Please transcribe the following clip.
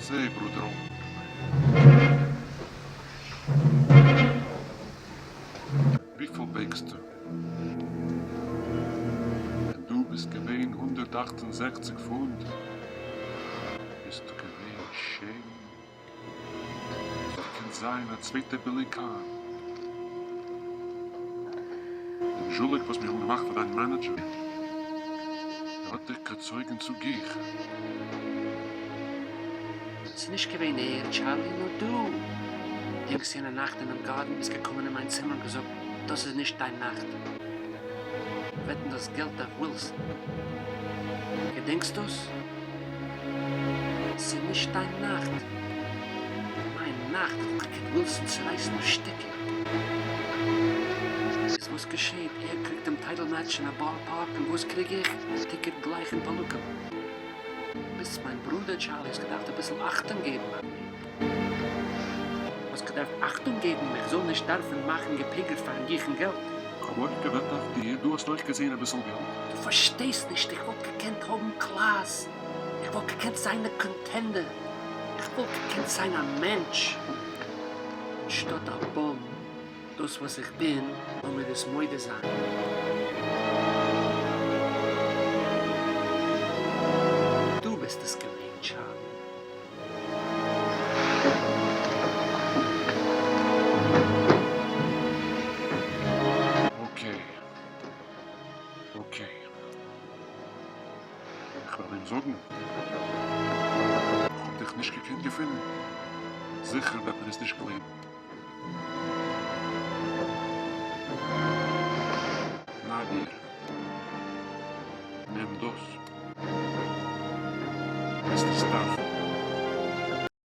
זע, ברודערל. וויפיל וועגסטו? ווען דו ביסט געווען 168 פונט, ביסטו געווען שיין. האסט געקענט זיין א צווייטע בילי קאהן. דעם זשוליק וואס מיר האבן געמאכט פאר דיין manager, ער האט דיך געצויגן צו גיך. ס'איז נישט געווען ער, טשארלי, נאר דו. געדענקסט יענע נאכט אינעם גארדן ביסט געקומען אין מיין צימער און געזאגט, דאס איז נישט דיין נאכט. וועטן דאס געלט אויף ווילסאן. געדענקסט דאס? ס'איז נישט דיין נאכט. מיין נאכט וואלט געקענט ווילסאן צורייסן אויף שטיקער. איז וואס געשעהט? ער קריגט דעם title match אין א ball park און וואס קריג איך? א ticket גלייך אין פאלוקא. ביסט מיין ברודער טשארלי האסט געדארפט אביסל אכטונג געבן אויף מיר. האסט געדארפט אכטונג געבן איך זאל נישט דארפן מאכן געפגר'ט פארן גיכן געלט. כ'האב אויך געוועט אויף דיר, דו האסט אויך געזעהן אביסל געלט. דו פארשטייסט נישט, איך וואלט געקענט האבן class, איך וואלט געקענט זיין א contender, איך וואלט געקענט זיין א מענטש אנשטאט א bum, דאס וואס איך בין, לאמיר עס מודה זיין. דו ביסט עס געווען טשארלי. Okay. Okay. איך וועל אים זאגן. איך האב דיך נישט געקענט געפינען. זיכער וועט מען עס נישט גלייבן. נא דיר. נעם דאס. וועסט עס דארפן.